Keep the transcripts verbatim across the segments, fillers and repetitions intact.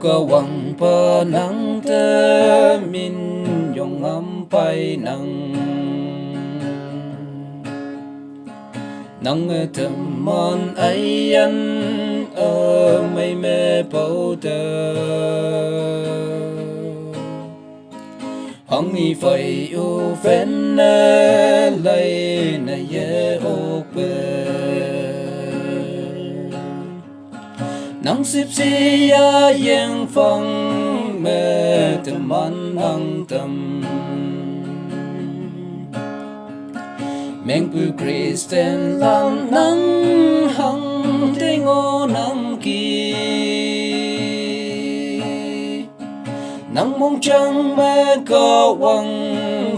Kahwang pa nangte min yong ngam pai nang. Nang e teman ai yan a mei me pau te. Hang i fai u fen ne lai na ye ok pe. Nang sip si ya yeng fang me teman nang tam. Mengpu Christian lam nang hang te ngo nang ki. Nang mong chang me Kahwang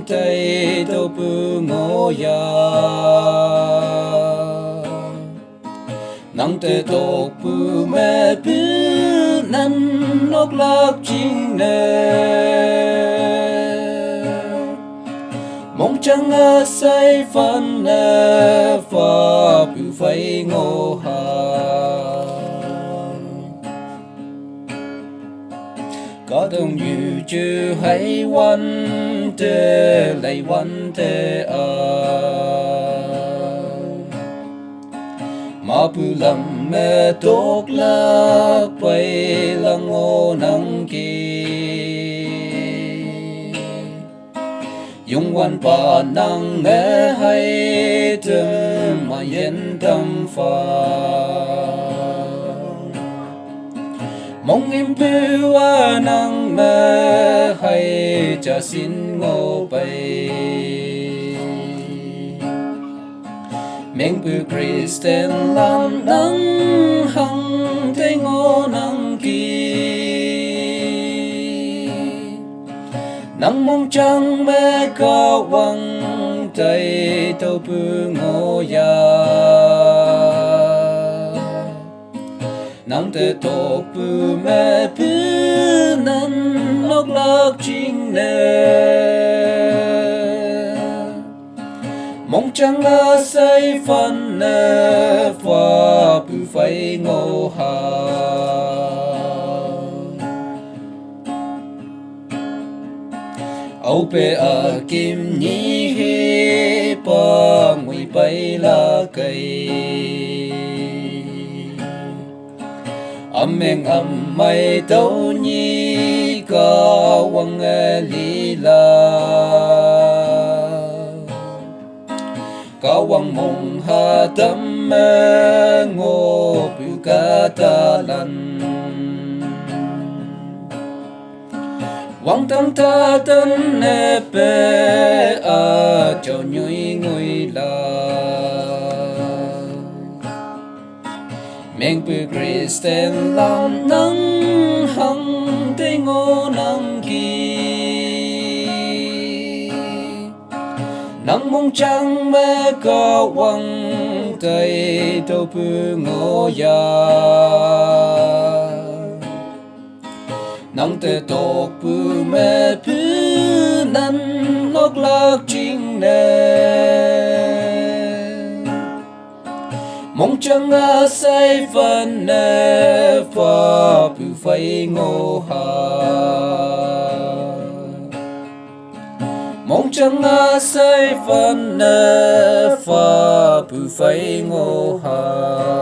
tai to pu ngo ya. Nang te tok pu me pu nan nok lak ching ne. Mong chang a sai fan ne fa pu fai ngo ha. Ka dong yu chu hai wan te lai wan te a. Ma pu lam me tok lak pai lang o nang ki. Yung wan pa nang e hai tem ma yen tam fa. Mong im pu a nang me hai cha sin ngo pai. Mengpu Christian lam nang hang te ngo nang ki. Nang mong chang me Kahwang tai to pu ngo ya. Nang te tok pu me pu nan nok lak ching ne. Mong chang a sai fan ne fa pu fai ngo ha. Au pe a kim ni he pa ngui pai la kai. Ameng amai tau ni Kahwang e li la. Kahwang mong ha tam me ngo pu ka ta lan. Wang tam ta tan ne pe a chau nyui ngui la. Mengpu Christian lam nang hang te ngo nang ki. Nang mong chang me Kahwang tai to pu ngo ya. Nang te tok pu me pu nan nok lak ching ne. Mong chang a sai fan ne fa pu fai ngo ha. Mong chang a sai fan ne fa pu fai ngo ha.